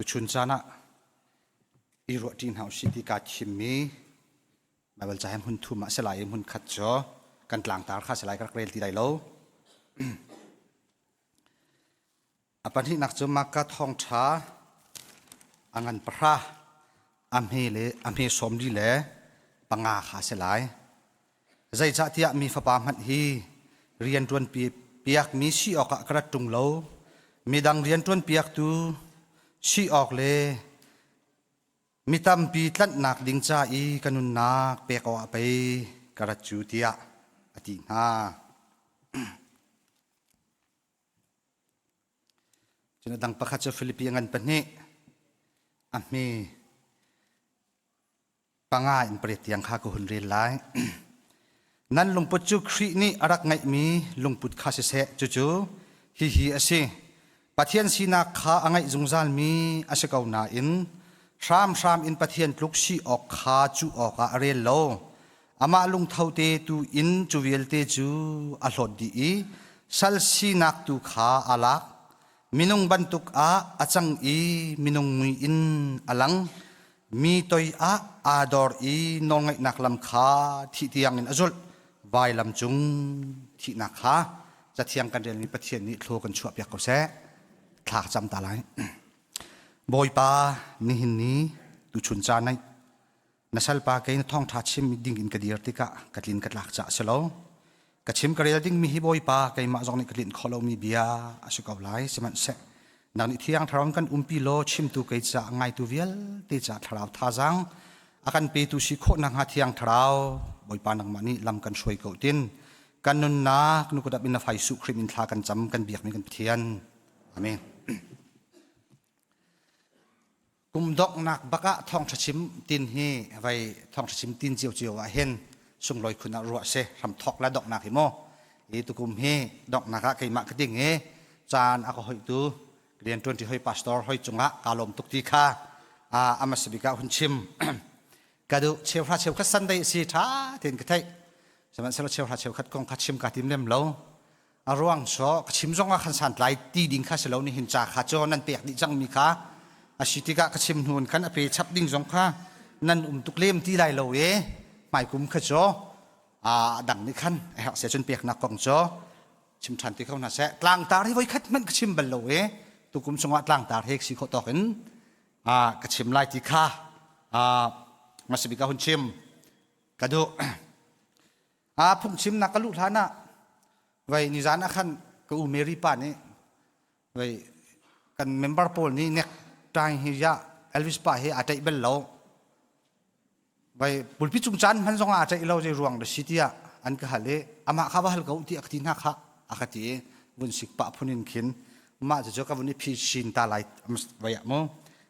Tuchun caan ah i ruahṭi hna usih ti kaa thimmi Baibal ca hi hmun thum ah a si lai i hmun khat cu kan tlangtar kha a si lai ka rak rel ti lai lo. A pahnihnak cu Marka thawngṭha a ngan pahra a hme le a hme sawmli le panga kha a si lai. Zeicahtiah mi fapa hmanh hi rian ṭuan piakmi si awkah ka rat ṭung lo. Midang rian ṭuan piaktu si awk le mi tampi tlanhnak ding ca i ka nunnak pek awkah pei ka rat cu tiah a ti hna. Cun a dang pakhat cu Filipi a ngan pahnih a hme panga in pariat tiang kha ka hun rel lai. Nan lungput cu Khrih nih a rak ngeihmi lungput kha siseh, cucu hihi a si. Pathian sinak kha a ngeih zungzalmi a si ko nain hramhram in Pathian tluk si awk kha cuh awkah a rel lo. Amah lungtho te tu in cu vialte cu a hlawt dih i sal sinak tu kha aa lak. Minung bantuk ah a cang i minung mui in a lang. Mi toi ah aa dor i nawlngaihnak lam kha thih tiangin a zulh. Vailam cung thihnak kha Cathiang kan relmi Pathian nih thlaw kan chuahpiak ko seh. Thla ka cam ta lai. Bawipa, nihin ni tuchun caan ai na salpa kei na thawngṭha chim ding in ka dir tikah ka tlin ka tlak caah si lo. Ka chim ka rel dingmi hi Bawipa keimah zong nih ka tlinh khawh lomi bia a si ko lai. Sihmanhseh nang nih Thiang Thlarau kan umpi law chimtu kei caah ngaitu vialte caah thlarau thazaang a kan petu si khawh nakhnga Thiang Thlarau Bawipa nangmah nih lam kan hruai ko tin kan nunnak nukudap in na fai su Khrih min thla kan cam kan biakmi kan Pathian. Amen. Kum donghnak bak ah thawngṭha chim tin hi vai thawngṭha chim tin ciocio ah hin sunglawi khun ah ruah si hram thawk le donghnak hi mu i tukum hi donghnak ah keimah ka ding i caan a ka hoihtu rian ṭuanṭi hoi pastor hoi cungah kaa lawm tuk ti kha a hmasa bik ah hun chim ka duh. Cheuhra cheukhat Sunday a si ṭha tein ka theih, sihmanhsehlaw cheuhra cheukhat kong kha chim kaa tim lem lo. A ruang cu ka chim zong ah khan santlai ti ding kha si lo nihin ca kha cu nan pek dih cangmi kha a si tikah ka chim hnu in khan a pe chap ding zong kha nan um tuk lem ti lai lo i hmaikum kha cu a dang nih khan a herh se cun peknak kong cu chim ṭhan ti kho hna seh. Tlangtar hi voi khat hmanh ka chim bal lo i tukum chungah tlangtar he si khawh tawk in ka chim lai ti kha hmasa bik ah hun chim ka duh. Phungchimnak ka luh hlan ah vei nizan ah khan ka u Mary pa nih vei kan member pawl nih necktie hi ya Elvis pa hi aa ṭaih bal lo, vei pulpi cung caan hman zong ah aa ṭaih lo, zei ruang dah si tiah an ka hal i amah kha va hal ko tiah ka ti hna kha a ka ti i vun sik pah phun in khin mah cucu ka vun i phi sin ta lai vei ah mu.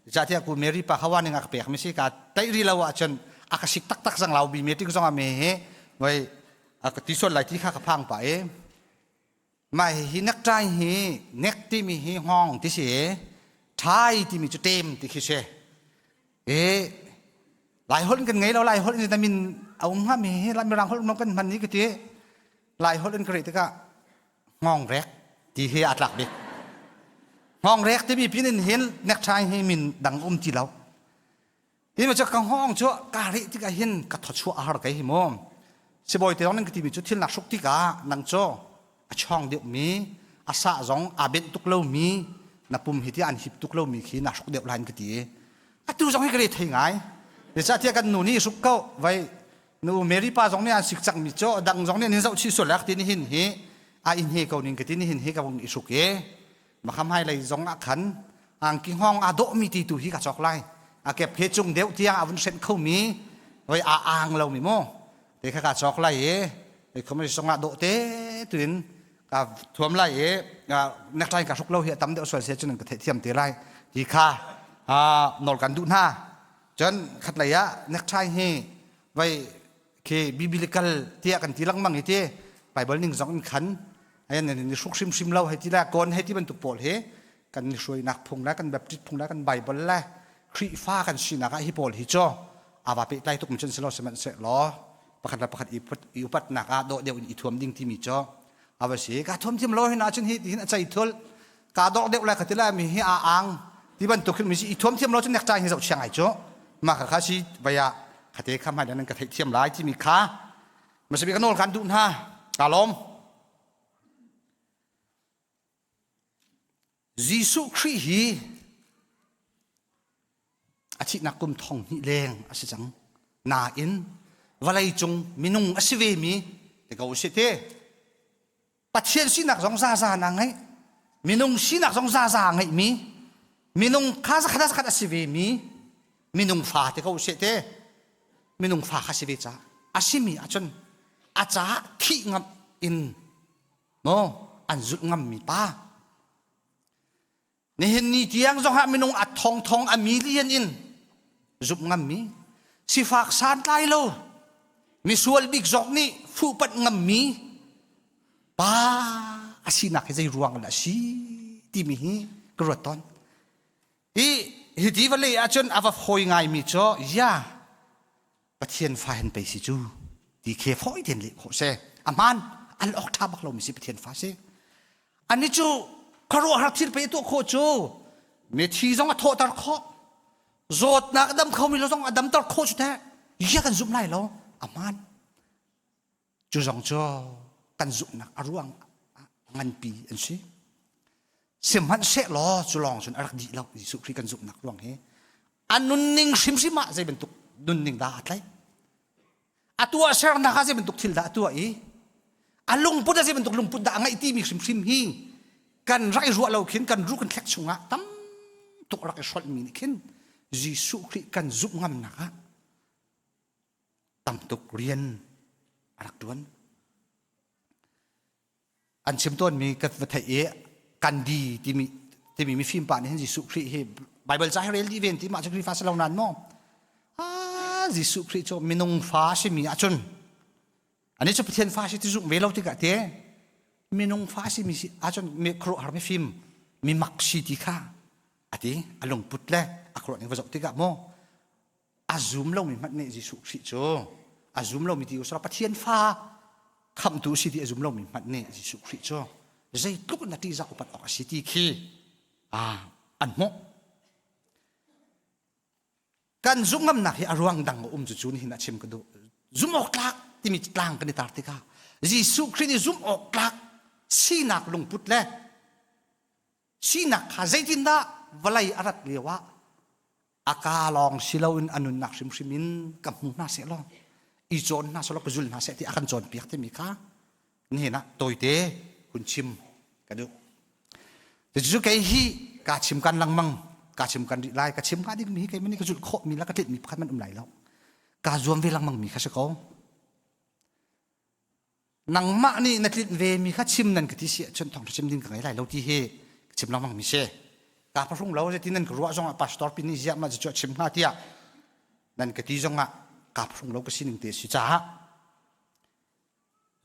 Zeicahtiah ku Mary pa kha warning a ka pek mi si ka taih ri lo ahcun a ka sik taktak zang lau bi meeting zong ah me hi voi a ka ti sual lai ti kha ka phang pah i mah hi necktie hi nek timi hi hngawng ti si, thai timi cu tem ti khi si e. Lai holh in kan ngei lo, Lai holh in min a um hnga mi hi Mirang holh kan hman ni ka ti. Lai holh in ka reh tikah Hngawng ti hi aa tlak bik. Hngawng rek timi pin in hin necktie hi min dang um ti lo. Hi ma cu ka hngawng cu ka reh tikah hin ka thawchuah a har kei hi mu. Sibawi te zong nan ka timi cu thil nak hruk tikah nang cu a chawng deuh mi, a sah zong aa benh tuk lo mi, na pum hi ti an hip tuk lo mi khi na hruk deuh lai ka ti. Atu zong hi ka re thei ngai. Zeicahtiah kan nu nih hruk ko vai nu Mary pa zong nih an sik cangmi cu dang zong nih an zoh chih sual lak ti ni hin hi a in he ko ning ka ti ni hin hi ka vung i hruk i makham hai lei zong ah khan angki hngawng aa dawh mi ti tu hi ka cawk lai, a kep he cung deuh tiang a vun hrenh kho mi voi a ang lo mi mu te kha ka cawk lai i ei khom song ah dawh te tuin ka thuam lai i necktie ka hruk lo hi a tam deuh sual se cun ka theih thiam te lai ti kha nawl kan duh hna. Cun khatlei ah necktie hi vai khi biblical tiah kan ti lengmang i ti Bible ning zong in khan ayan ni hruk hrimhrim lo hei ti le kawn hei ti bantuk pawl hi kan ni hruainak phung le kan Baptist phung le kan Bible le Khrihfa kan sinak ah hi pawl hi cu awa pehtlai tuk mi cun si lo, sihmanhsehlaw pakhat le pakhat i upatnak ah dawh deuh in i thuam ding timi cu ava si. Ka thuam thiam lo hin ahcun hi hin a cei thul ka dawh deuh le ka ti le mi hi a ang. Ti bantuk khin mi si i thuam thiam lo cu necktie hi zoh chia ngai cu. Mah kha kha si vaya khate kha hmai nan ka theih thiam lai timi kha masabi ka nawl kan duh hna. Ka lawm. Jesuh Khrih hi a thihnak kum thong hnih leng a si cang. Nain vawlei cung minung a si vemi ti ko usih ti. Pathian sinak zong zaza na ngeih. Minung sinak zong zaza ngeihmi minung kha zakhat zakhat a si vemi minung fa ti ko usih ti. Minung fa kha si ve ca a simi ahcun a caah thih ngamh in maw an zulh ngammi pa nihin ni tiang zongah minung a thongthong a million in zumh ngammi sifak santlai lo misual bik zok nih fuhpanh ngammi pa a sinak hi zei ruang dah si timi hi ka ruat tawn hi hiti vale ahcun a va fawi ngaimi cu ya Pathian fa hen pei si cu ti khe fawi tein leh khawh si. A hmaan al awk ṭha bak lomi si Pathian fa si. Ani cu khuaruahhar thil pei tuah khawh cu mithi zong a thawhter khawh zawtnak a dam khomi lo zong a damter khawh cu teh ia kan zumh lai lo a hmaan cu zong cu kan zumhnak a ruang nganpi an si sihmanhsehlaw cu lawng cun a rak dih lo Jesuh Khrih kan zumhnak ruang hi a nunning hrimhrim ah zei bantuk nunning dah a tlaih a tuahsernak ah zei bantuk thil dah a tuah i a lungput ah zei bantuk lungput dah a ngeih timi hrimhrim hi kan rak i ruah lo khin kan ru kan thlek chungah tam tuk rak i hrolhmi nih khin Jesuh Khrih kan zumh ngamnak ah tam tuk rian a rak ṭuan. An chim tawnmi ka va theih i Gandhi timi timi mifim pa nih hin Jesuh Khrih hi Bible ca hi rel dih ven ti mah cu Khrihfa si lo nan maw? Ah, Jesuh Khrih cu minung fa simi ahcun ani cu Pathian fa si ti zumh ve lo tikah te minung fa simi si ahcun mi khuaruahhar mifim mi mak si ti kha ati a lungput le a khuaruah ning va zoh tikah maw a zum lomi hmanh nih Jesuh Khrih cu a zum lomi ti usra Pathian fa khamtu si ti a zum lomi hmanh nih Jesuh Khrih cu zeitluk na ṭihzah upat awk a si ti khi an hmuh. Kan zumh ngamnak hi a ruang dang a um cu cu nihin ah chim ka duh. Zumh awk tlak timi tlang kan i tar tikah Jesuh Khrih nih zumh awk tlak sinak lungput le sinak kha zeitindah vawlei a rat lio ah a ka lawng si loin a nunnak hrimhrim in ka hmu hna seh law i cawn hna seh law ka zul hna seh ti a kan cawnpiak timi kha nihin ah tawite hun chim ka duh. Cucu kei hi ka chim kan lengmang ka chim kan rih lai ka chim hnga dingmi hi kei nih ka zulh khawhmi le ka tlinh mi pakhat man um lai lo ka zuam ve lengmang mi kha si ko. Nangmah nih na tlinh ve mi kha chim nan ka ti si ahcun thawngṭha chim ding ka ngei lai lo ti hi ka chim lengmang mi si. Ka phahrung lo ti nan ka ruah zongah pastor pi nih ziah mah cu a chim hnga tiah nan ka ti zongah ka phahrung lo ka sining te si caah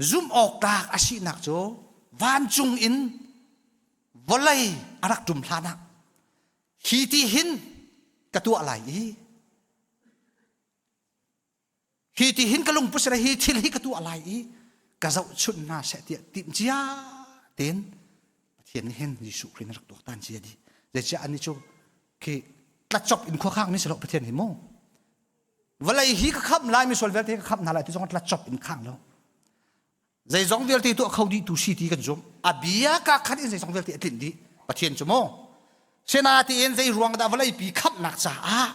zumh awk tlak a sinak cu vancung in vawlei a rak ṭum hlan ah hi ti hin ka tuah lai i Hi ti hin ka lungput sila hi thil hi ka tuah lai i ka zohchunh hna seh tiah timh cia tein Pathian nih hin Jesuh Khrih na rak tuaktan cia dih. Zeicah ani cu khi tlacop in khua khang mi si lo Pathian hi mu. Vawlei hi ka khamh lai misual vialte ka khamh hna lai ti zong tlacop in khang lo. Zeizong vialte tuah kho dih tu si ti kan zumh. A bia ka khat in zeizong vialte a tlinh dih. Pathian cu mu. Sinain zei ruang dah vawlei pi khamhnak caah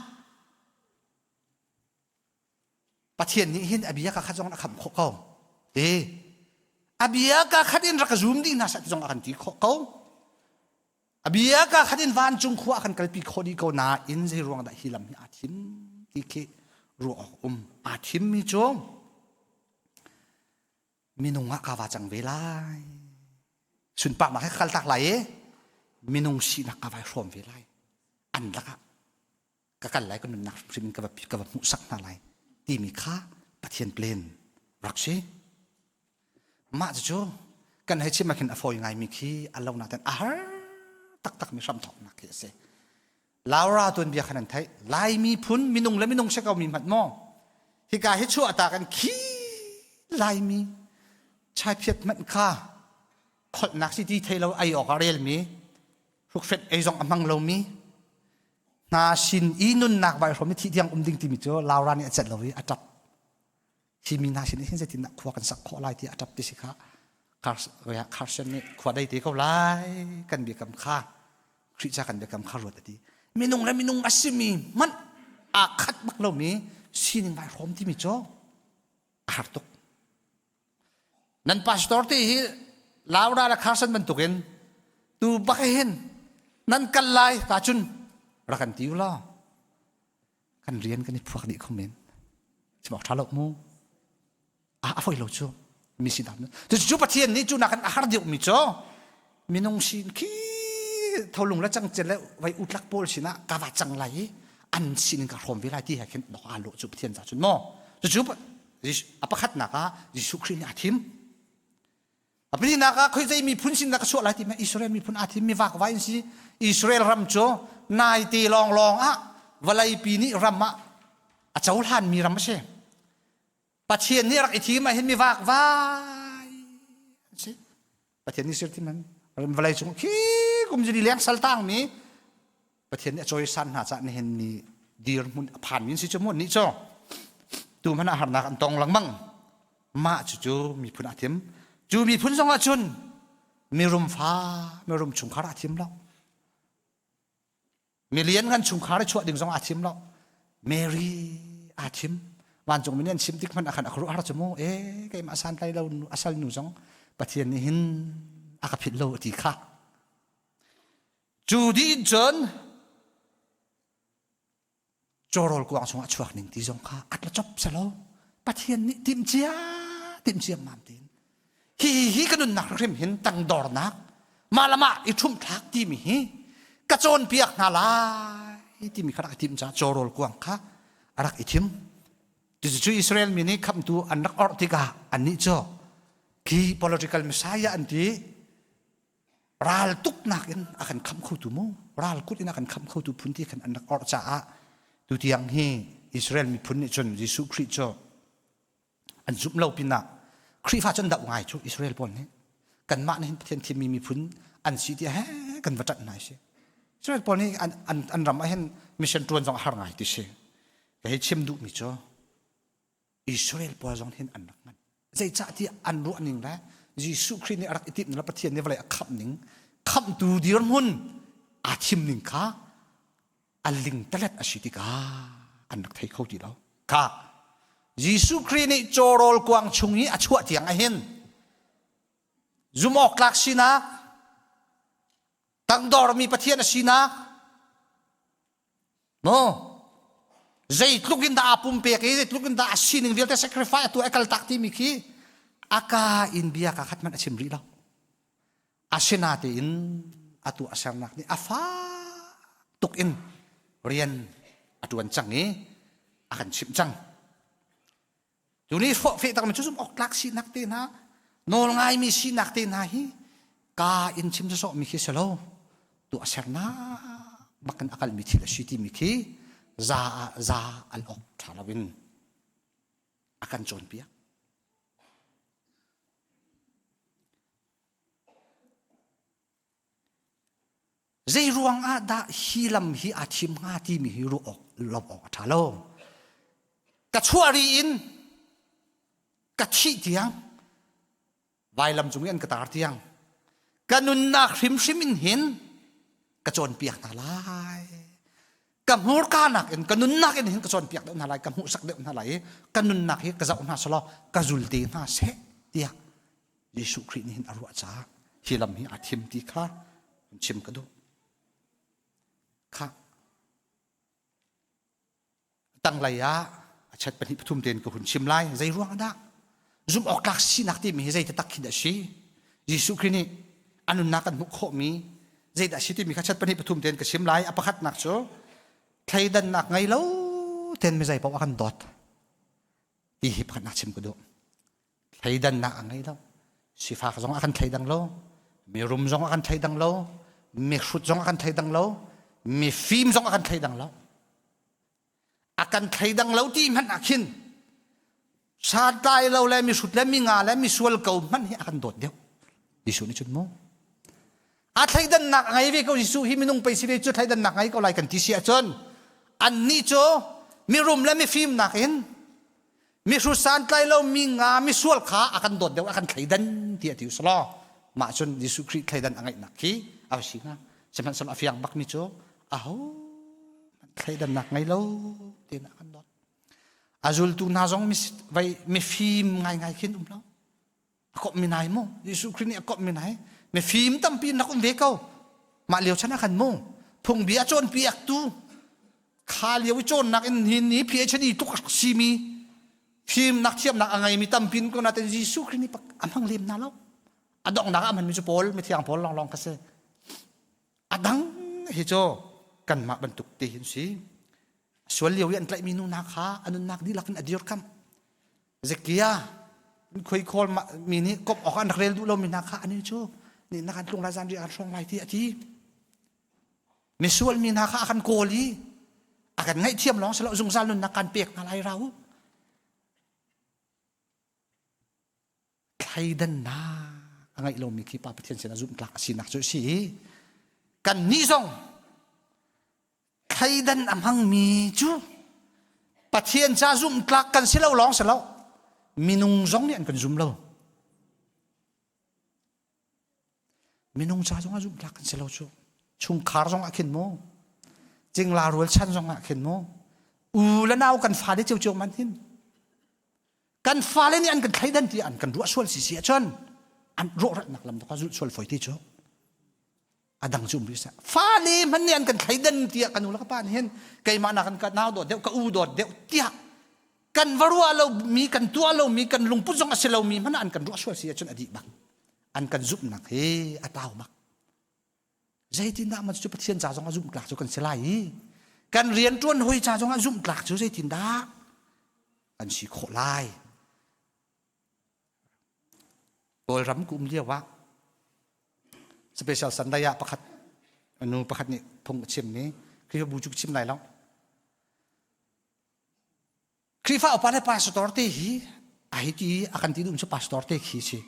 Pathian nih hin a bia ka khat zong a khamh khawh ko. Ti a bia ka khat in rak ka zum dih hna seh ti zong a kan ti khawh ko. A bia ka khat in vancung khua a kan kalpi khawh dih ko nain zei ruang dah hi lam hi aa thim ti khi ruah awk um. Aa thimmi cu minung ah ka va cang ve lai. Sunparnak he ka kal tak lai i minung sinak ka vai hrawm ve lai. An lakah ka kal lai ka nunnak hrimhrim in ka va ka va hmuhsak hna lai timi kha Pathian plan rak si mah cucu kan hei chim ah khin a fawi ngaimi khi a lo naten a har taktak mi hramthawknak khi a si Laura tuanbia khan an theih Laimi phun minung le minung si ko mi hmanh maw hika hi chuah ta kan khi Laimi chaiphiat hmanh kha kholhnak si ti thei lo ai awk a relmi hrukfet ei zong a hmang lomi. Hna sin i nunnak vai hrom i thih tiang um ding timi cu Laura nih a celh lo i a ṭap. Hi mi hna sin hin zeitindah khua kan sak khawh lai ti a ṭap ti si kha Carson nih khua dei te ko lai kan biakam kha Khrih ca kan biakam kha ruat a ti. Minung le minung a simi hmanh aa khat bak lomi sining vai hrawm timi cu a har tuk. Nan pastor te hi Laura le Carson bantukin tu bak hin nan kal lai ka cun rak kan ti u law kan rian kan i phuak dih kho men. Chim awk ṭha lo mu. A a foi lo cu mi si dam. Cu Pathian nih cu nakin a har deuh mi cu minung sin khi tholung le cangcel le vai utlak pawl sinah ka va cang lai i an sin in ka hrawm ve lai ti he khin dok aa lawh cu Pathian ca cun maw. Cucu a pakhatnak ah Jesuh Khrih nih a thim. A pahnihnak ah khoi zei miphun sin dah ka chuah lai ti Israel miphun aa thim mi vakvai an si. Israel ram cu naite lawnglawng ah vawleipi nih ram ah a cohlanmi ram a si. Pathian nih rak i thim ah hin mi vakvai an si. Pathian nih sir tim an vawlei cung khi kum zili leng sal tangmi Pathian nih a cawisan hna caah nihin ni dirhmun a phanmi an si cu mu nih cu tu hmanh ah harnak an tong lengmang mah cucu miphun a thim cu miphun zong ah cun mirum fa mirum chungkhar a thim lo milian ngan chungkhar i chuah ding zong a thim lo Mary aa thim vancung mi nih an chim tik hmanh ah khan a khuaruah har cu mu e keimah santlai lo asal nu zong Pathian nih hin a ka philh lo a ti kha Cu dih in cun cawrawl kuang chungah chuak ning ti zong kha a tla cop selo Pathian nih timhcia timhcia mam tin hi hi ka nunnak hrim hin tangdornak mah le mah i ṭhumhthlak timi hi ka cawnpiak hna lai timi kha rak i timh caah cawrawl kuang kha a rak i thim cucu Israel mi nih khamhtu an rak orh tikah annih cu khi political messiah an ti Ral tuknak in a kan khamh khotu mu ral kut in a kan khamh khotu phun ti khan an rak orh caah tutiang hi Israel miphun nih cun Jesuh Khrih cu an zumh lo pinah Khrihfa cu an doh ngai cu Israel pawl nih kanmah nih hin Pathian thimmi miphun an si ti he kan va ṭanh hna si Israel pawl nih an, an, an ram ah hin mission ṭuan zong a har ngai ti si ka hei chim duhmi cu Israel pawl zong hin an rak ngan. Zeicahtiah an ruah ning le Jesuh Khrih nih a rak i timh le Pathian nih vawlei a khamh ning, khamhtu dirhmun aa thim ning kha a lingtalet a si tikah an rak thei kho ti lo. Kha Jesuh Khrih nih cawrawl kuang chung i a chuah tiang ahhin zumhawktlak sinak tangdormi Pathian a sinak No. Zeitluk in dah aa pumpek i zeitluk in dah a sining vialte sacrifice atu a kaltak timi khi aka in bia ka khat hmanh a chim rih lo. Asinatein atu a sernak nih a fak tuk in rian a tuan cang i a kan chimh cang. Tuni feh tak mi cu zumh awk tlak sinak te hna nawl ngaimi sinak te hna hi ka in chim sawsawh mi khi si lo tuah sernak bakin a kalmi thil a si timi khi za ah za al awk ṭha lo in a kan cawnpiak. Zei ruang ah dah hi lam hi aa thim hnga timi hi ruah awk lo awk a ṭha lo. Ka chuah ri in ka thih tiang vailam cung i an ka tar tiang ka nunnak hrimhrim in hin ka cawnpiak hna lai. Ka hmurka nakin ka nunnak in hin ka cawnpiak deuh hna lai, ka hmuhsak deuh hna lai i ka nunnak hi ka zoh hna selaw ka zul te hna seh tiah Jesuh Khrih nih hin a ruah caah hi lam hi aa thim ti kha chim ka duh. Kha tanglei ah a chat pahnih pathum tein ka hun chim lai. Zei ruang dah? Zumh awk tlak sinak timi hi zei taktak khi dah si? Jesuh Khrih nih a nunnak kan hmuh khawhmi zeidah si timi kha chat pahnih pathum tein ka chim lai. A pakhatnak cu thleidannak ngei lo tein mi zei paoh a kan dawt ti hi pakhatnak chim ka duh. Thleidannak a ngei lo. Sifak zong a kan thleidang lo. Mirum zong a kan thleidang lo. Mihrut zong a kan thleidang lo. Mifim zong a kan thleidang lo. A kan thleidang lo ti hmanh ah khin santlai lo le mihrut le minga le misual ko hmanh hi a kan dawt deuh. Jesuh nih cun mu. A thleidannak a ngei ve ko Jesuh hi minung pei si ve cu thleidannak ngei ko lai kan ti si ahcun annih cu mirum le mifim nakin mihrut santlai lo mi nga misual kha a kan dawt deuh a kan thleidan ti a ti usalaw mah cun Jesuh Khrih thleidan a ngeihnak khi a si hnga sihmanhsehlaw a fiang bakmi cu aho thleidannak ngei lo tiin a kan dawt a zultu hna zong mifim ngaingai khin um lo a komh mi nai mu Jesuh Khrih nih a komh mi nai mifim tampi nak um ve ko mah lio chan ah khan mu phungbia cawnpiaktu kha lio i cawnnak in hin ni PhD tuk simi fimnak thiamnak a ngeimi tampi ko nain Jesuh Khrih nih a hmang lem hna lo a donghnak ah a hmanmi cu Paul mithiang Paul lawnglawng kha si a dang hi cu kanmah bantuk te hin si sual lio i an tlaihmi nu hna kha a nunnak dihlak in a dirkamh Zekia khoi khawl mi nih kop awk an rak rel duh lomi hna kha ani cu nih na kan tlung lai zan ri an hrawng lai ti a ti misual mi hna kha a kan kawl i a kan ngaihthiam lawng silo zungzal nunnak kan pek hna lai rau thleidannak a ngeih lomi khi Pa Pathian sinah zumhtlak a sinak cu a si i kannih zong thleidan a hmangmi cu Pathian ca zumhtlak kan si lo lawng si lo minung zong nih an kan zum lo minung ca zong ah zumhtlak kan si lo cu chungkhar zong ah khin mu cingla rual chan zong ah khin mu u le nau kan fale ciocio man hin Kan fale nih an kan thleidan ti an kan ruah sual si si ahcun an rawhratnak lam kha zulh sual foi ti cu a dang cu um rih seh. Fale hmanh nih an kan thleidan tiah kan u le ka pa nih hin keimah nak kan nau dawt deuh ka u dawt deuh tiah kan va ruah lomi kan tuah lomi kan lungput zong a si lomi hmanh an kan ruah sual si ahcun a dih bak an kan zumhnak hi a tau bak Zeitindah mah cu Pathian ca zong ah zumhtlak cu kan si lai i kan rianṭuan hawi ca zong ah zumhtlak cu zeitindah kan si khawh lai? Kawlram ka um lio ah special Sunday ah pakhat nu pakhat nih phung a chim i Khrihfabu cu ka chim lai lo. Khrihfa upa le pastor te hi a hi ti a kan ti duh cu pastor te khi si.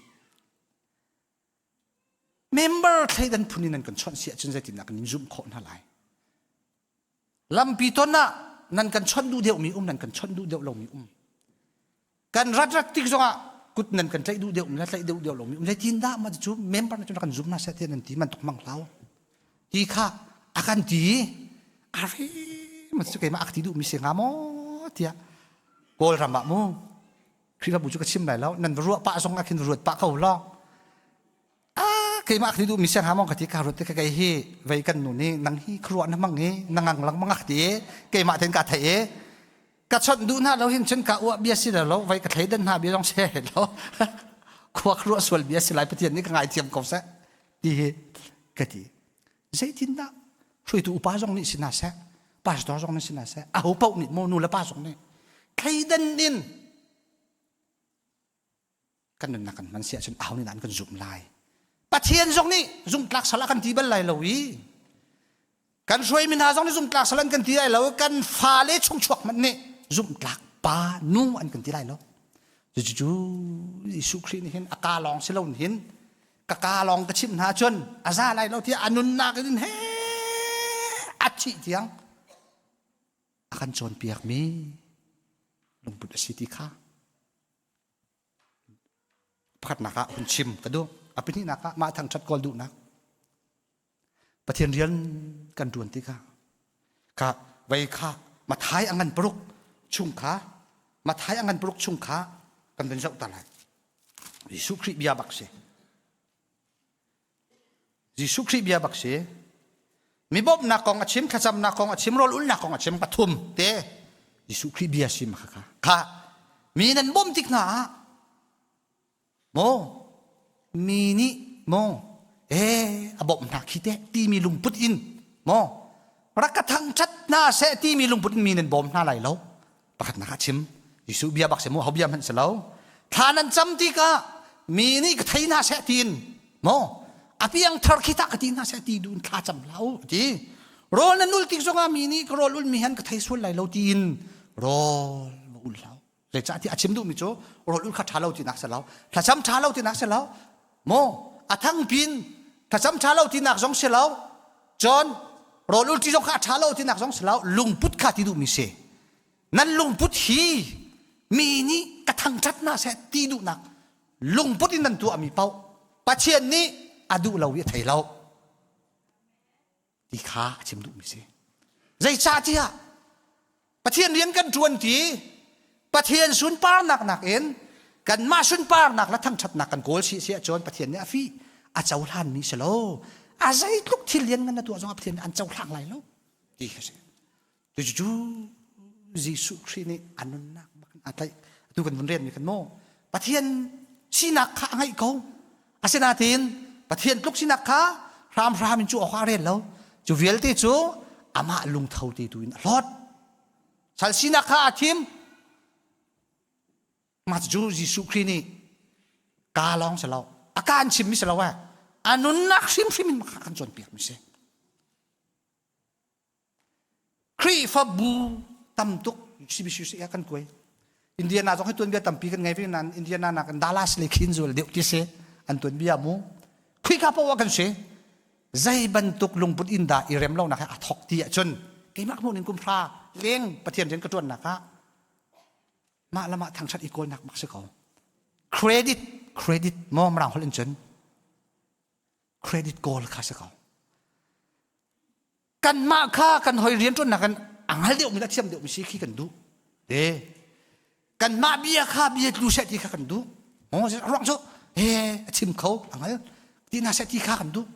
Member thleidan phun in nan kan chawnh si ahcun zeitindah kan in zumh khawh hna lai? Lampi ton ah nan kan chawnh duh deuhmi um, nan kan chawnh duh deuh lomi um. Kan rat rat tik zongah kut nan kan tlaih duh deuh le tlaih deuh deuh lomi um. Zeitindah mah cu member na cu kan zum hna seh tiah nan ti man tuk mang hlau. Ti kha a kan ti ari man cu keimah a ka ti duhmi si hnga maw tiah Kawlram ah mu Khrihfabu cu ka chim lai lo nan va ruah pah zong ah khin ruat pah ko law ah keimah ka duh mi siang hamong ka ti ka ruat te ka kei hi vei kan nu nih nang hi khuruah na mang i na ngang lang mang ti keimah ten ka thei i ka chawnh duh hna lo hin cun ka uah bia si lo vei ka thleidan hna bia zong se lo khua khuruah sual bia si lai pathian nih ka ngaithiam ko seh ti hi ka ti zeitindah hruaitu upa zong nih si hna seh pastor zong nih si hna seh aho paoh nih maw nu le pa zong nih thleidan in kan nunnak kan hman si ahcun aho nih dah an kan zumh lai Pathian zong nih zumhtlak sal a kan ti bal lai lo i kan hruaimi hna zong nih zumhtlak sal an kan ti lai lo kan fale chungchuak hmanh nih zumhtlak pa nu an kan ti lai lo cucu Jesuh Khrih nih hin a ka lawng si lo hin ka ka lawng ka chimh hna cun a za lai lo tiah a nunnak in he a thih tiang a kan cawnpiakmi lungput a si ti kha pakhatnak ah hun chim ka duh a pahnihnak ah mah thangṭhat kawl duhnak Pathian rian kan ṭuan ti kha ka vei kha Mathai a ngan paruk chung kha Mathai a ngan paruk chung kha kan vun zoh ta lai Jesuh Khrih bia bak si. Jesuh Khrih bia bak si. Mi bawmhnak kong a chim, thlacamnak kong a chim, rawl ulnak kong a chim, pathum te Jesuh Khrih bia si ma kha kha mi nan bawmh tik hna ah maw mi nih maw eh a bawmh hna khi teh timi lungput in maw rak ka thangṭhat hna seh timi lungput in mi nan bawm hna lai lo pakhatnak ah chim Jesuh bia bak si mu ho bia hmanh si lo thla nan cam tikah mi nih ka thei hna seh tiin maw a piang thar khi tah ka ti hna seh ti duun thla cam hlah u ti rawl nan ul tik zongah mi nih ka rawl ul mi han ka thei sual lai lo tiin rawl va ul hlah zeicahtiah a chim duhmi cu rawl ul kha ṭha lo tinak si lo thlacam ṭha lo tinak si lo maw a thang pin. Thlacam ṭha lo tinak zong si lo. Cun rawl ulṭi zong kha a ṭha lo tinak zong si lo. Lungput kha ti duhmi si. Nan lungput hi mi nih ka thangṭhat hna seh ti duhnak lungput in nan tuahmi paoh Pathian nih a duh lo i a thei lo ti kha a chim duhmi si. Zeicahtiah Pathian rian kan ṭuan ti Pathian sunparnak nakin kanmah sunparnak le thangṭhatnak kan kawl si si ahcun Pathian nih a fih a cohlanmi si lo. A zeitluk thil lian ngan na tuah zongah Pathian nih an cohlang lai lo ti kha si. Cucu Jesuh Khrih nih a nunnak bak in aa tlaih. Atu kan vun rianmi khan maw Pathian sinak kha a ngeih ko. Asinain Pathian tluk sinak kha hramhram in cu awk ah a rel lo. Cu vialte cu amah lungtho te tu in a hlawt. Sal sinak kha aa thim. Mah cu Jesuh Khrih nih ka lawng si lo, a ka an chimmi si lo eh. A nunnak hrimhrim in a kan cawnpiakmi si. Khrihfabu tam tuk CBCUSA ah kan kuai. Indiana zong hi tuanbia tampi kan ngei ve nain Indiana nak in Dallas le khin zual deuh ti si an tuanbia mu. Khrihka poah kan si. Zei bantuk lungput in dah i rem lonak he a thok ti ahcun keimah hmuh ning kum hra leng Pathian rian ka ṭuannak ah mah lamah thangṭhat i kawlnak bak si ko. Credit credit maw mirang holh in cun credit kawl kha si ko. Kanmah kha kan hoi rianṭuannak in a hngal deuhmi le a thiam deuhmi si khi kan duh. Te kanmah bia kha bia tlu seh ti kha kan duh. Ruang cu he a chim kho a hngal ti hna seh ti kha kan duh.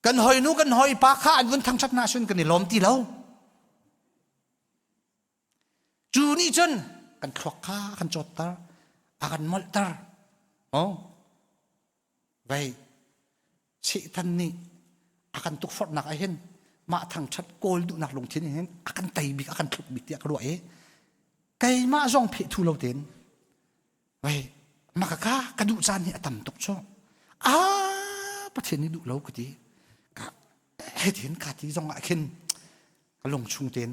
Kan hoi nu kan hoi pa kha an vun thangṭhat hna ahcun kan i lawm ti lo. Cu nih cun kan thluak kha a kan cawtter, a kan molhter. Oh. Vei Satan nih a kan tukforhnak ah hin mah thangṭhat kawl duhnak lungthin hin a kan tei bik a kan thluk bik tiah ka ruah i keimah zong pheh thu lo tein vei maka ka ka duh caan hi a tam tuk cu a Pathian nih duh lo ka ti ka hitin ka ti zong ah khin ka lungchung tein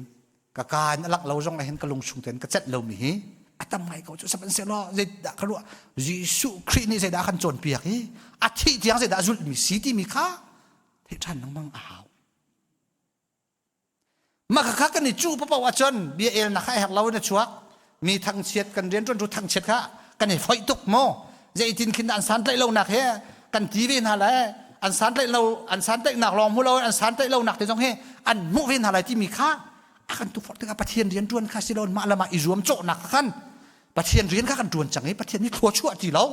ka ka in a lak lo zong ah hin ka lungchung tein ka celh lomi hi a tam ngai ko cu sihmanhsehlaw zeidah ka ruah Jesuh Khrih nih zeidah a kan cawnpiak i a thih tiang zeidah a zulhmi si timi kha theih ṭhan lengmang a hau mah kha kan i cu paoh ahcun bia elnak kha a herh lo in a chuak mi thangchiat kan rianṭuan tu thangchiat kha kan i foih tuk maw zeitin khin an santlaih lonak he kan ti ve hna lai an santlaih lo an santlaihnak lawng hmu lo an santlaih lonak te zong hi an hmuh ve hna lai timi kha a kan tukforh tikah Pathian rian ṭuan kha si lo mah le mah i zuam cawhnak kha khan Pathian rian kha kan ṭuan cang i Pathian nih thlua chuah ti lo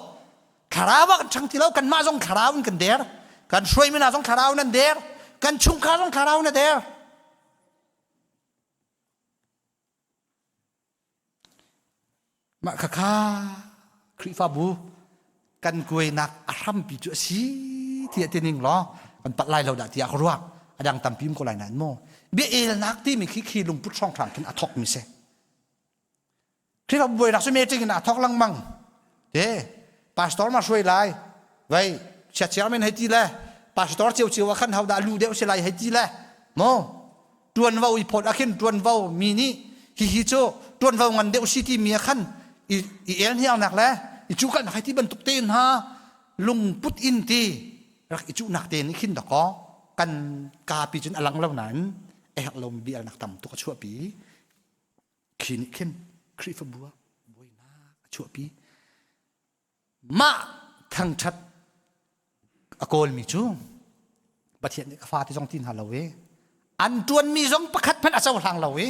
thlarau ah kan ṭhang ti lo kanmah zong thlarau in kan der kan hruaimi hna zong thlarau in an der kan chungkhar zong thlarau in a der Mah khakha Khrihfabu kan kuainak a hrampi cu a si tiah ti ning law kan palh lai lo dah tiah ka ruah. A dang tampi um ko lai nain maw. Bia elnak timi khi khi lungput hrawnghrang khin a thawkmi si. Khrihfabu buainak cu meeting in aa thawk lengmang. Te pastor ma hruai lai. Vai chia chairman hei ti le pastor cio cio ah khan ho dah lu deuh si lai hei ti le maw ṭuanvo i phawt ah khin ṭuanvo mi nih hihi cu ṭuanvo ngan deuh si timi ah khan i, i elhniangnak le i cukalhnak hei ti bantuk te hna lungput in ti rak i cuhnak te nih khin dakaw kan kapi cun a lang lo nain a herh lomi bialnak tam tuk a chuahpi khi nih khin Khrihfabu ah buainak a chuahpi Mah thangṭhat a kawlmi cu Pathian nih ka fate zong ti hna lo i an ṭuanmi zong pakhat hmanh a cohlang lo i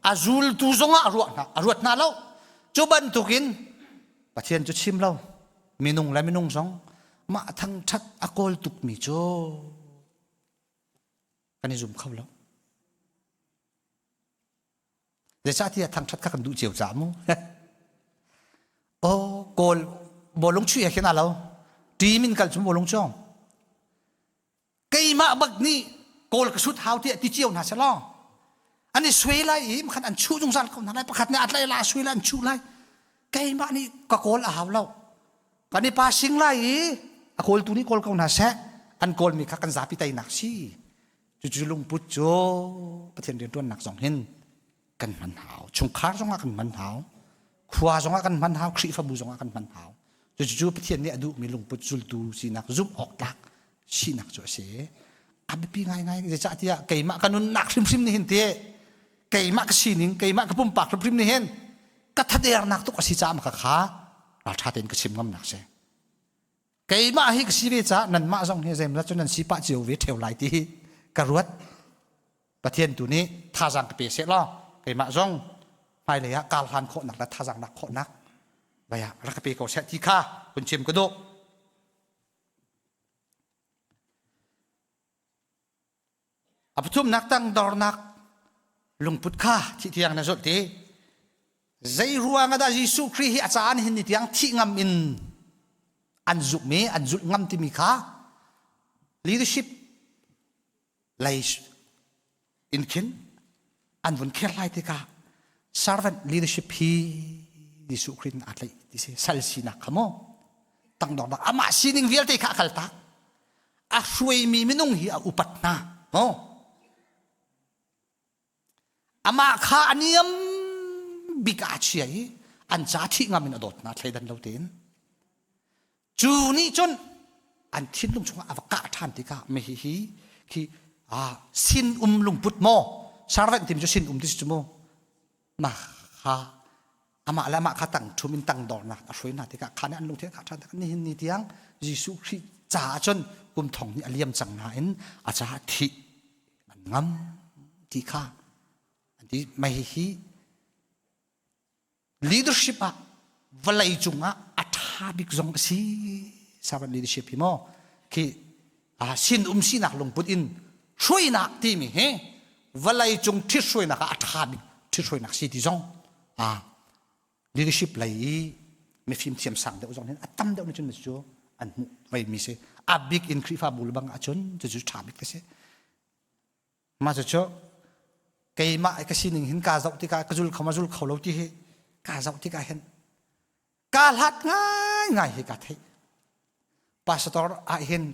a zultu zongah a ruah hna a ruat hna lo. Cu bantukin Pathian cu chim lo minung le minung zong mah thangṭhat a kawl tukmi cu kan i zum kho lo. Zeicahtiah thangṭhat kha kan duh cio caah mu. Oh, kawl bawlung chuih he khin aa lo. Team in kal cu bawlung cawng. Keimah bak nih kawl ka sut hau tiah ti cio hna selaw. An i suai lai i khan an chuh zungzal ko hna lai. Pakhat nih a tlai la suai lai an chuh lai. Keimah nih ka kawl a hau lo. Kan i passing lai i a kawltu nih kawl ko hna seh. An kawlmi kha kan zapi teinak si. Cucu lungput cu Pathian rianṭuannak zong hin kan hman hau. Chungkhar zongah kan hman hau. Khua zongah kan hman hau. Khrihfabu zongah kan hman hau. Cucu Pathian nih a duhmi lungput zultu sinak zumh awk tlak Sinak cu a si. A biapi ngaingai zeicahtiah keimah ka nunnak hrimhrim nih hin ti keimah ka sining keimah ka pumpak hrimhrim nih hin ka thadernak tuk a si caah ka kha ralṭha tein ka chim ngamnak si. Keimah hi ka si ve caah nanmah zong hi zeimawzat cu nan si pah cio ve ṭheo lai ti hi ka ruat. Pathian tu nih thazaang ka pe seh law keimah zong hmailei ah kar hlan khawhnak le thazaang lak khawhnak vai ah rak ka pe ko seh ti kha hun chim ka duh. A pathumnak tangdornak lungput kha thih tiang na zulh ti. Zei ruang ah dah Jesuh Khrih hi a caan hin ni tiang thih ngam in an zumh i an zulh ngam timi kha leadership lei in khin an vun kher lai tikah servant leadership hi Jesuh Khrih aa tlaih ti si sal sinak kha mu tangdornak amah sining vialte kha a kaltak a hruaimi minung hi a upat hna mu amah kha a niam bik ah a chia i an ca thih ngam in a dawt hna thleidan lo tein Cu nih cun an thinlung chungah a va kah ṭhan tikah mi hi hi khi sin um lungput maw servant timi cu sin um ti si cu mu mah kha amah le amah kha tang ṭhum in tangdornak a hruai hna tikah kha nih an lungthin a kah ṭhan tikah nihin ni tiang Jesuh Khrih caah cun kum thong hnih a liam cang nain a caah thih an ngam ti kha an ti mei hi Leadership ah vawlei cungah a ṭha bik zong a si. Servant leadership hi maw khi sin um sinak lungput in hruainak timi hi vawlei cung ṭhithruainak ah a ṭha bik ṭhithruainak si ti zong leadership lei i mifim thiam sang deuh zong hin a tam deuh nih cun cu an hmuh vei mi si. A bik in Khrihfabu le bang ahcun cucu ṭha bik a si. Mah cucu keimah ka sining hin kaa zoh tikah ka zul kho ma zul kho lo ti hi kaa zoh tikah hin kaa hlat ngaingai hi kaa theih. Pastor ah hin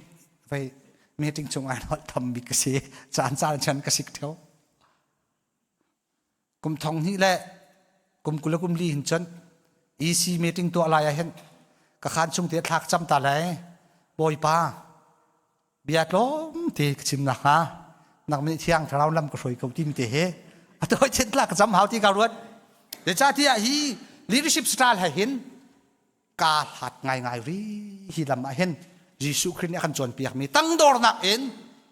vei meeting chung ah holh tham bik ka si. Caan caan chan ka sik theo. Kum thong hnih le kum 20 le kum li hin cun EC meeting tuah lai ah hin ka khan chung te thlak cam ta lai. Bawipa bia tlawm te ka chim nakhnga nang nih thiang thlarau lam ka hruai ko timi te he a tawi chen tla ka cam hau ti ka ruat zeicahtiah hi leadership style he hin kaa hlat ngaingai ri hi lam ah hin Jesuh Khrih nih a kan cawnpiak mi tangdornak in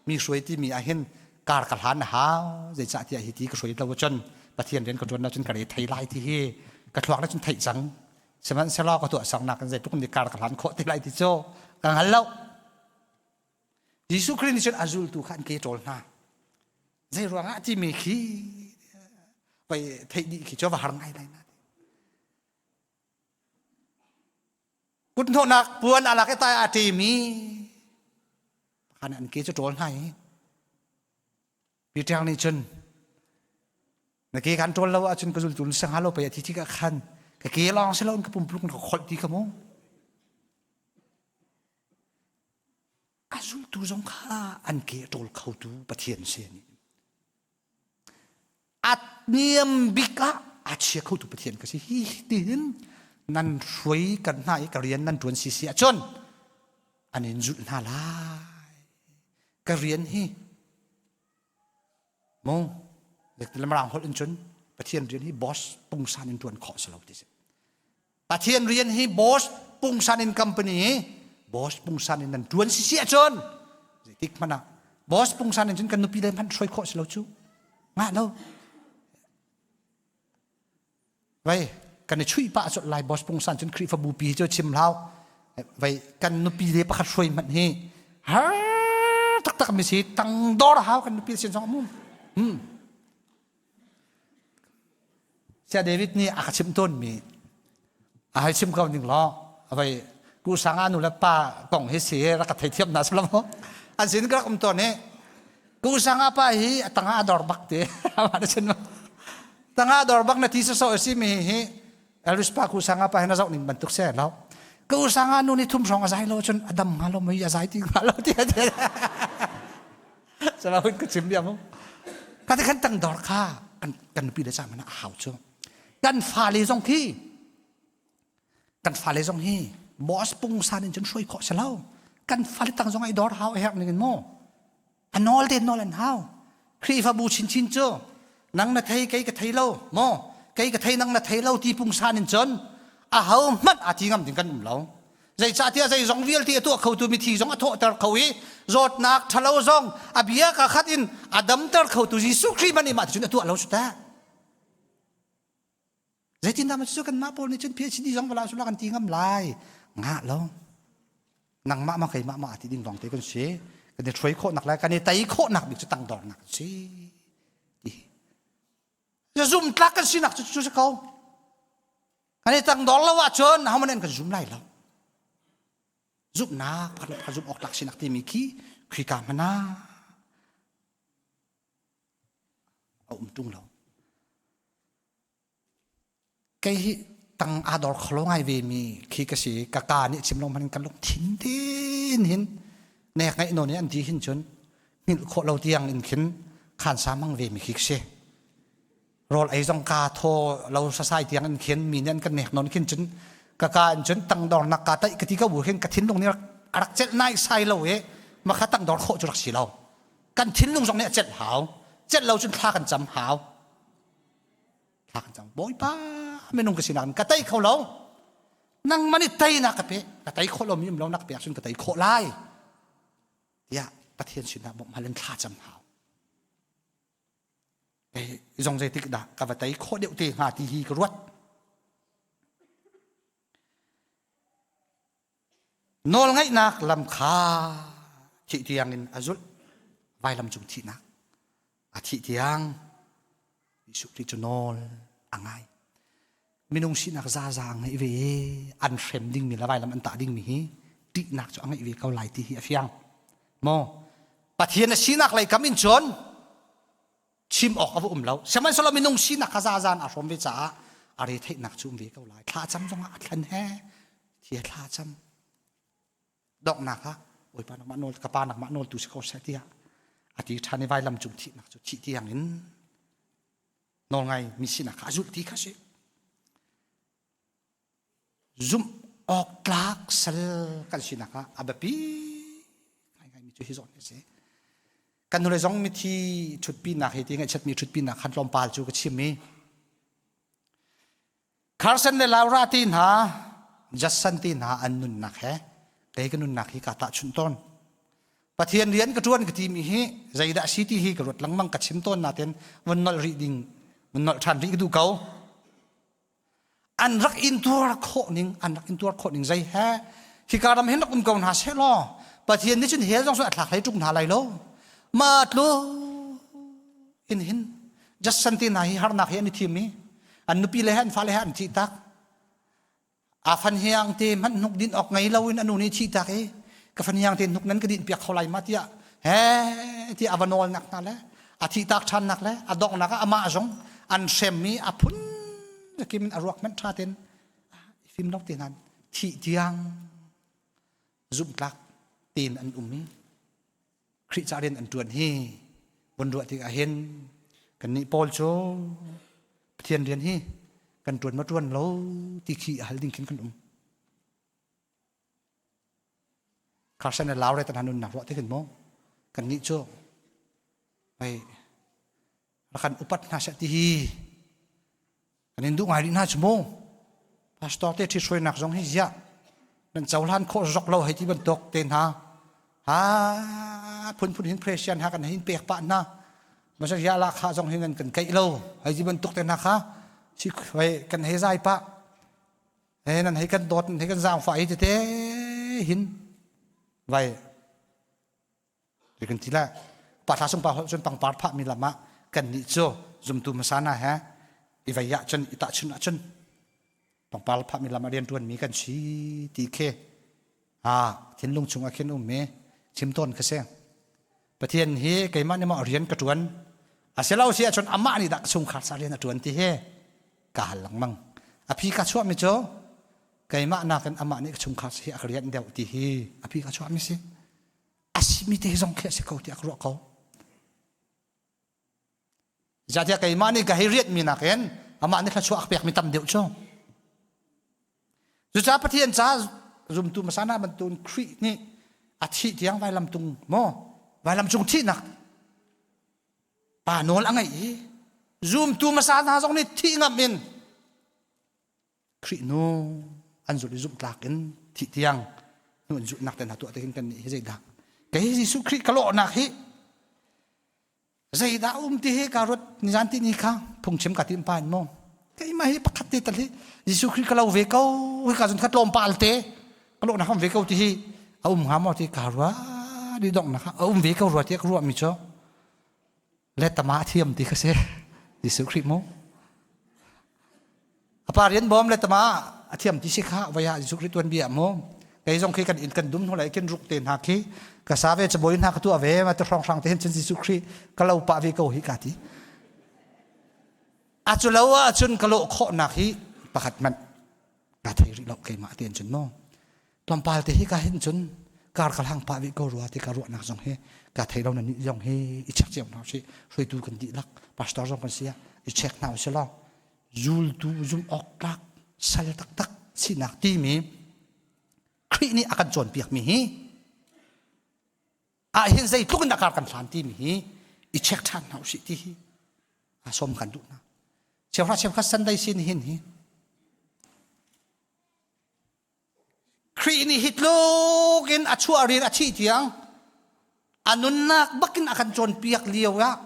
mi hruai timi ah hin kar ka hlan a hau zeicahtiah hi ti ka hruai lo cun Pathian rian ka ṭuan lo cun ka re thei lai ti hi ka thluak na cun theih cang sihmanhsehlaw ka tuah saknak in zeitluk nih kar ka hlan khawh ti lai ti cu ka hngal lo Jesuh Khrih nih cun a zultu kha an ke ṭawl hna zei ruangah timi khi vai theih dih khi cu va har ngai lai na kut hnawhnak puan a lak i tai a ṭemi pakhat an ke cu ṭawl hna i Peter nih cun na ke kan ṭawl lo ahcun ka zultu na si hnga lo pei a ti tikah khan ka ke lawng si loin ka pumpuluk na ka kholh ti kha mu a zultu zong kha an ke a ṭawl khotu Pathian si ani a niam bik ah a chia khotu Pathian ka si hi tihin nan hruai kan hna i ka rian nan ṭuan si si ahcun an in zulh hna lai ka rian hi Mu Mirang holh in cun Pathian rian hi boss pungsan in ṭuan khawh si lo ti si. Pathian rian hi boss pungsan in company hi boss pungsan in nan ṭuan si si ahcun zeitik hmanh ah boss pungsan in cun kan nupi le hmanh hruai khawh si lo cu. Ngah lo. Vai kan i chuih pah colh lai boss pungsan cun Khrihfabu pi cu chim hlau. Vai kan nupi le pakhat hruai hmanh hi har taktak mi si tangdor hau kan nupi sin zong mum. Hmm. Sia David nih a ka chim tawn mi a hei chim ko ning law vai ku sanga nu le pa kong hi si rak ka theithiam na salam an sin ka rak um tawn i ku sanga pa hi a tanga a dor bak te ama na chin tanga dor bak na ti so so si mi hi Elvis pa ku sanga pa hi na zoh ning bantuk se lo ku sanga nu ni thum hrawng a zai lo cun a dam hnga lo mei a zai ti hnga lo ti sama hun ka chim bia mu ka te khan tang dor kha kan kan pi le cha mana a hau chu kan fale zong khi kan fale zong hi boss pungsan in cun hruai khawh si lo. Kan fale tang zong ai dor hau a herh ning in mu. A nawl te nawl an hau. Khrihfabu chinchin cu nang na thei kei ka thei lo maw kei ka thei nang na thei lo ti pungsan in cun a ho hmanh aa ti ngam ding kan um lo. Zeicahtiah zeizong vialte a tuah khotu mithi zong a thawhter kho i zawtnak ṭhalo zong a bia ka khat in a damter khotu Jesuh Khrih hmanh nih mah cun a tuah lo cu teh. Zeitindah maw cu kanmah pawl nih cun PhD zong vala sula kan ti ngam lai. Ngah lo. Nangmah ma keimah ma ti ding lawng te kan si. Kan i hruai khawhnak le kan i tei khawhnak bik cu tangdornak kan si. Ti. Zumtlak kan sinak cu cu si ko. Kan i tangdor lo ahcun ahohmanh an kan zum lai lo. Zumhnak pakhat le pakhat zumh awk tlak sinak timi khi Khrika hmanh ah a um ṭung lo. Kei hi tang aa dor kholo ngai ve mi khi ka si. Ka ka nih chim lo hmanh in ka lungthin tin hin nek ngaih nawn in an ti hin cun hngilh khawh lo tiang in khin khansa mang ve mi khi ka si. Rawl ei zong ka thaw lo sasai tiang in khin mi nih an kan nek nawn khin cun ka ka in cun tangdornak ka taih ka ti ko bu khin ka thinlung nih a rak celh nai sai lo i makha tangdor khawh cu rak si lo. Kan thinlung zong nih a celh hau. Celh lo cun thla kan cam hau. Thla kan cam. Bawipa minung ka sinak ka tei kho lo. Nangmah nih teinak ka pe. Ka tei khawh lomi um lo nak pek cun ka tei khawh lai. Tiah Pathian sinah bawmh hal in thla cam hau. Zong zeitik dah ka va tei khawh deuh te hnga ti hi ka ruat. Nawlngaihnak lam kha thih tiang in a zulh. Vailam cung thihnak. A thih tiang Jesuh Khrih cu nawl a ngai. Minung sinak zaza a ngeih ve i an hrem dingmi le vailam an tah dingmi hi ṭihnak cu a ngeih ve ko lai ti hi a fiang. Maw Pathian a sinak lei kam in cun chim awk a va um lo. Sihmanhsehlaw minung sinak kha zazan aa hrawm ve caah a re theihnak cu um ve ko lai. Thla cam zongah a thlen he thi a thla cam. Donghnak ah Bawipa nangmah nawl ka pa nangmah nawl tu si ko seh tiah a ti ṭhan i vailam cung thihnak cu thih tiang in nawlngai mi sinak kha a zulh ti kha si. Zumh awk tlak sal kan sinak ah a biapi ngaingaimi cu hi zawn hi a si. Kan nule zong mithi ṭhutpinak hi ti ngaihchiatmi ṭhutpinak khan tlawmpal cu ka chim i Carson le Laura ti hna Judson ti hna an nunnak he kei ka nunnak hi kaa tahchunh tawn. Pathian rian ka ṭuan ka timi hi zeidah si ti hi ka ruat lengmang ka chim tawn natin vun nolh rih ding vun nolh ṭhan rih ka duh ko. An rak intuar khawh ning an rak intuar khawh ning zei he hika ram hin rak um ko hna seh law Pathian nih cun hell zong cu a thlak hlei ṭung hna lai lo. Ma tlu in hin Judson ti hna hi harnak hi an i thim i an nupi le he an fale he an thih tak a fan hiang te hmanh hnuk din awk ngei lo in a nu nih thih tak i ka fan hiang te hnuk nan ka din piak kho lai ma tiah he ti a va nawl nak hna le a thih tak ṭhan nak le a donghnak ah amah zong an hrem i a phun kim in a ruak hmanh ṭha ten fim lo te nan thih tiang zumhtlak tein an um i Khrih ca rian an ṭuan hi vun ruah tikah hin kannih pawl cu Pathian rian hi kan ṭuan ma ṭuan lo ti khi a hal ding khin kan um. Carson le Laure tan nunnak ruah tik in maw kannih cu hei rak kan upat hna seh ti hi kan in duh ngai rih hna cu mu pastor te ṭhithruainak zong hi ziah nan cohlan khawh zok lo hei ti bantuk te hna ha phunphun hin presian ha kan hin pek pah hna masa ya la kha zong hin nan kan keih lo hei ti bantuk te hna kha si hei kan hei zai pah he nan hei kan dawt nan hei kan zaangfah hi tete hin vai kan ti la pa thla sung pa holh cun pangpar phah mi lam ah kan nih cu zumtu hmasa na he i vei ah cun i tahchun ah cun pangpar phah mi lam ah rian tuan mi kan si ti khi ha thinlung chung ah khin um mi chim tawn ka si Pathian hi keimah nih maw rian ka tuan a si lo si ahcun amah nih dah chungkhar sa rian a tuan ti hi ka hal lengmang a phi ka chuah mi cu keimah nakin amah nih ka chungkhar hi a ka rian deuh ti hi a phi ka chuah mi si a simi te zong khi a si ko tiah ka ruah ko. Zeicahtiah keimah nih ka hei rianhmi nakin amah nih thluachuah a pekmi tam deuh cu. Cucaah Pathian ca zumtu hmasa hna bantukin Khrih nih A thih tiang vailam tung maw vailam cung thihnak pa nawl a ngeih i zumtu hmasa hna zong nih thih ngam in Khrih nu an zulh i zumhtlak in thih tiang nu an zulhnak te hna tuah te hin kan nih hi zeidah kei Jesuh Khrih ka lawhnak hi zeidah um ti hi ka ruat nizan ti ni kha phungchim ka tim pa in maw keimah hi pakhat te tal hi Jesuh Khrih ka lo ve ko hi ka zun kha tlawmpal te ka lawhnak um ve ko ti hi a um hnga maw ti ka rua di donghnak a um ve ko rua ti ka ruah mi cu le tama thiam ti kha si Jesuh Khrih mu A pa rian bawm le tama a thiam ti si kha vai ah Jesuh Khrih tuan bia mu. Kei zong khi kan inn kan dum hnu lai kin ruk te hna khi ka sa ve chabawi hna ka tuah ve ma te hrong hrang te hin cun Jesuh Khrih ka lo pah ve ko hi ka ti. A cu lo ah cun ka lawh khawhnak hi pakhat hmanh ka thei rih lo keimah ti cun mu. Tlawmpal te hi ka hin cun kar ka hlang pah ve ko rua ti ka ruahnak zong hi ka thei lo na nih zong hi i check cio hna usih hruaitu kan dihlak pastor zong kan si ah i check hna usih law zultu zum awk tlak sal taktak sinak timi Khrih nih a kan cawnpiak mi hi ah hin zeitluk in a kar kan hlan timi hi i check ṭhan hna usih ti hi a som kan duh hna cheuhra cheukhat Sunday sin hin hi Khrih nih hi tluk in a chuah rian a thih tiang a nunnak bakin a kan cawnpiak lio ah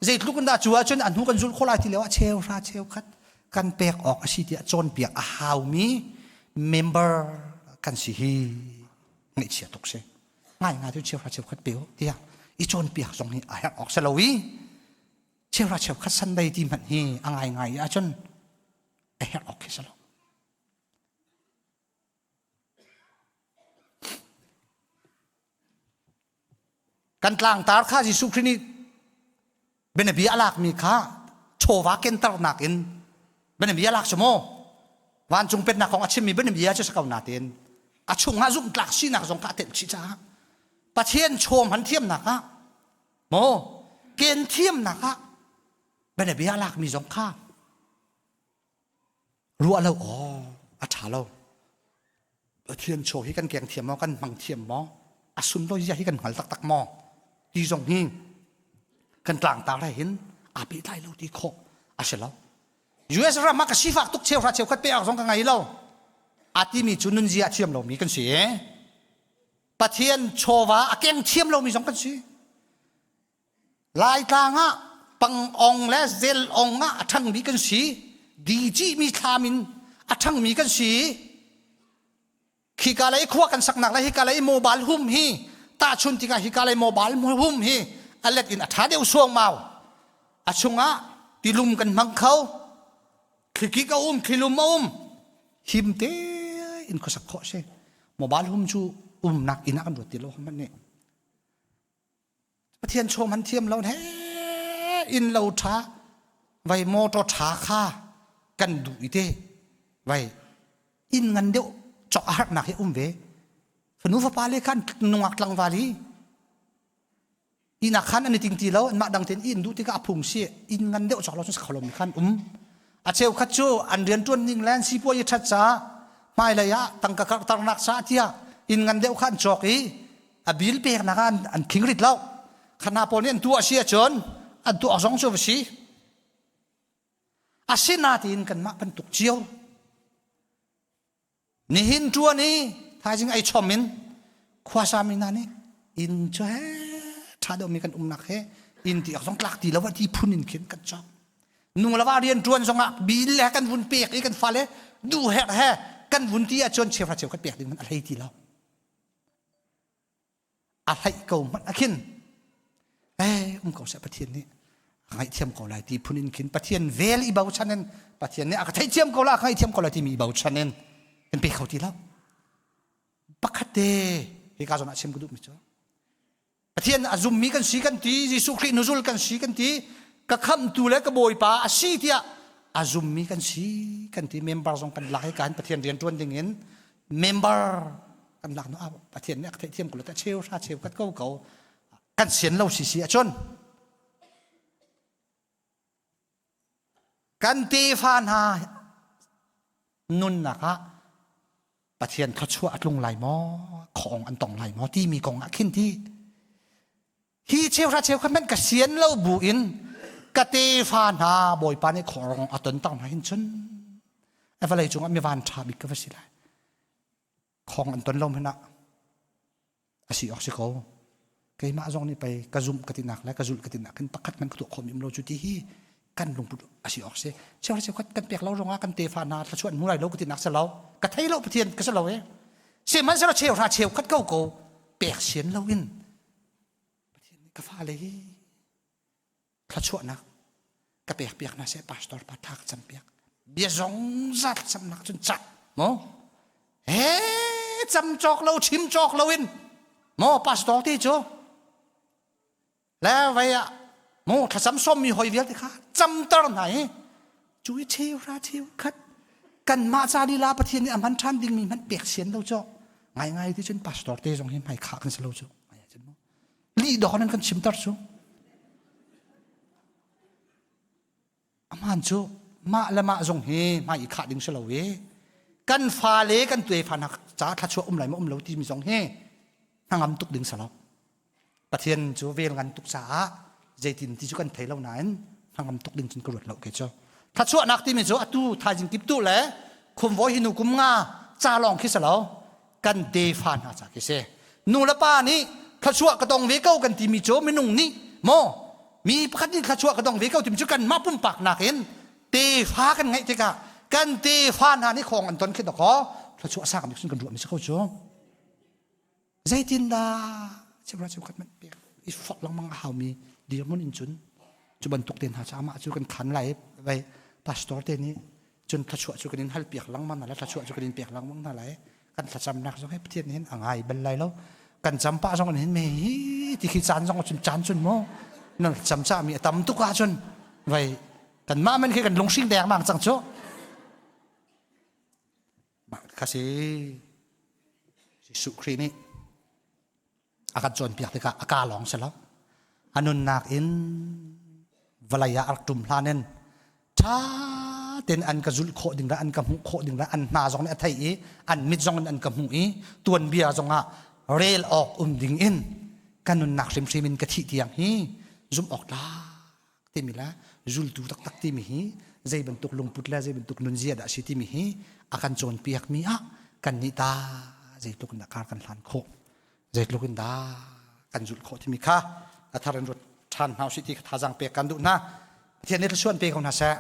zeitluk in dah cu ahcun a hnu kan zulh khawh lai ti lio ah cheuhra cheukhat kan pek awk a si tiah cawnpiak a haumi member kan si hi ngaihchia tuk si ngai ngai cu cheuhra cheukhat pe u tiah i cawnpiak zong hi a herh awk si lo i cheuhra cheukhat Sunday ti hmanh hi a ngai ngai ahcun a herh awk khi si lo. Kan tlangtar kha Jesuh Khrih nih bianabia a lakmi kha chawva kenternak in bianabia a lak cu maw? Vancung pennak kong a chimmi bianabia cu si ko nain a chungah zumhtlak sinak zong kha a telh chih caah Pathian chaw hman thiamnak ah maw ken thiamnak ah bianabia a lakmi zong kha Ruah lo aw a ṭha lo. Pathian chaw hi kan keng thiam maw, kan hmang thiam maw, a sunlawi zia hi kan hngal taktak maw ti zong hi kan tlangtar he hin aa pehtlai lo ti khawh a si lo. US ram ah ka sifak tuk cheuhra cheukhat pe awk zong ka ngei lo. A timi cu nunzia a thiam lomi kan si. Pathian chawva a keng thiam lomi zong kan si. Laitlang ah pangong le zelong ah a ṭhangmi kan si. Dicihmi thlam in a ṭhangmi kan si. Khika lei khua kan saknak le hika lei mobile hum hi tahchun tikah hika lei mobile hum hi a let in a ṭha deuh suangmau. A chungah tilum kan hmang kho. Thlikik a um, thlilum a um. Him tein khuasak khawh si. Mobile hum cu umnak inn ah kan ruat ti lo hmanh nih. Pathian chawm han thiam lo he inn lo ṭha vai motor ṭha kha kan duh i te vai inn ngan deuh cawk a harnak hi um ve fanu fapa le khan nungak tlangval hi inak khan an i ting ti lo anmah dang tein inn duh tikah a phung si inn ngan deuh cawk lo cun sakho lomi khan um a cheukhat cu an rian ṭuan ning le an sipuai i ṭhat caah hmailei ah tangka karhternak caah tiah inn ngan deuh kha an cawk i a bil peknak ah an khing rit lo khana pawl nih an tuah si ahcun an tuah zong cu va si asinatiin kanmah bantuk cio nihin ṭuan i thaizing ei chom in khuasa mi hna nih inn cu he ṭha deuhmi kan umnak he inn ti awk zong tlak ti lo ah ti phun in khin kan cawk nu le va rian ṭuan zongah bil le kan vun pek i kan fale duh herh he kan vun ti ahcun cheuhra cheukhat pek ding man a hlei ti lo a hlaih ko hmanh a khin eh um ko seh Pathian nih a ngaihthiam ko lai ti phun in khin Pathian vel i bochan in Pathian nih a ka theihthiam ko lai a ka ngaihthiam ko lai timi i bochan in kan pe kho ti lo pakhat te hika zawn ah chim ka duhmi cu Pathian a zummi kan si kan ti Jesuh Khrih nuzul kan si kan ti ka khamhtu le ka bawipa a si tiah a zummi kan si kan ti member zong kan lak i kan Pathian rian ṭuan ding in member kan lak no Pathian nih a ka theihthiam ko ta cheu hra cheu kat ko ko kan sian lo si si ahcun kan tefa hna nunnak ah. Pathian thluachuah a tlung lai maw khawng an tong lai maw timi kong ah khin ti hi cheuhra cheukhat hmanh ka sian lo bu in ka tefa hna Bawipa nih khawrong a ton tak hna hin cun vawlei cungah mi van ṭha bik ka va si lai khawng an ton lo hmanh ah a si awk si ko keimah zong nih pei ka zumh ka tinak le ka zulh ka tinak khin pakhat hmanh ka tuah khawh mi um lo cu ti hi kan lungput a si awk si cheuhra cheukhat kan pek lo ruangah kan tefa hna thluachuah hmu lai lo ka tinak si lo ka thei lo Pathian ka si lo e sihmanhsehlaw cheuhra cheukhat ko ko pek sian lo in Pathian nih ka fale hi thluachuahnak ka pek piak hna seh pastor pa tha ka cam piak bia zong zat camnak cun cak mo he cam cawk lo chim cawk lo in mo pastor ti cu le vei ah mo thlacam som mi hoi vialte kha camter hna hi cu i cheu ra cheu khat kan mah ca lila Pathian nih a hman ṭhan dingmi hmanh pek sian lo cu ngai ngai ti cun pastor te zong hi hmai khah kan si lo cu lih dawk nan kan chimter cu aman cu mah le mah zong hi hmai i khah ding si lo i kan fale kan tuefa hna ca thlachuah um lai ma um lo timi zong hi hnangam tuk ding si lo Pathian cu vel ngan tuk caah zeitin ti cu kan thei lo nain hnangam tuk ding cun ka ruat lo ke cu thlachuahnak timi cu atu thaizing kip tu le khumvoi hi nu kum nga ca lawng khi si lo kan tefa hna ca khi si nu le pa nih thluachuah ka dong ve ko kan timi cu minung nih maw mi pakhat nih thluachuah ka dong ve ko timi cu kan mah pumpak nakin tefa kan ngeih tikah kan tefa hna nih khong an ton khi dakaw thluachuah sang bik sun kan ruah mi si ko cu Zeitindah chimra cheukhat hmanh pek i fok lengmang a haumi dirhmun in cun cu bantuk te hna cu amah cu kan khan lai vai pastor te nih cun thluachuah cu kan in hal piak lengmang hna lai thluachuah cu kan in pek lengmang hna lai kan thlacamnak zong hi Pathian nih hin a ngai bal lai lo kan cam pah zong hin me hi ti khi caan zong cun caan cun mu nan cam ca mi a tam tuk ahcun vai kan mah man khi kan lungsiing dengmang cang cu Mah kha si Jesuh Khrih nih a kan cawnpiak tikah a kaa lawng si lo. A nunnak in vawlei ah a rak ṭum hlan in ṭha tein an ka zulh khawh ding le an ka hmuh khawh ding le an hna zong nih a theih i an mit zong in an ka hmuh i tuanbia zong ah rel awk um ding in ka nunnak hrimhrim in ka thih tiang hi zumh awk tlak timi le zultu taktak timi hi zei bantuk lungput le zei bantuk nunzia dah si timi hi a kan cawnpiak mi ah kan nih ta zeitluk in dah kar kan hlan khawh zeitluk in dah kan zulh khawh timi kha a thar in ruat ṭhan hna usih ti kha thazaang pek kan duh hna Pathian nih thluachuah pe ko hna seh.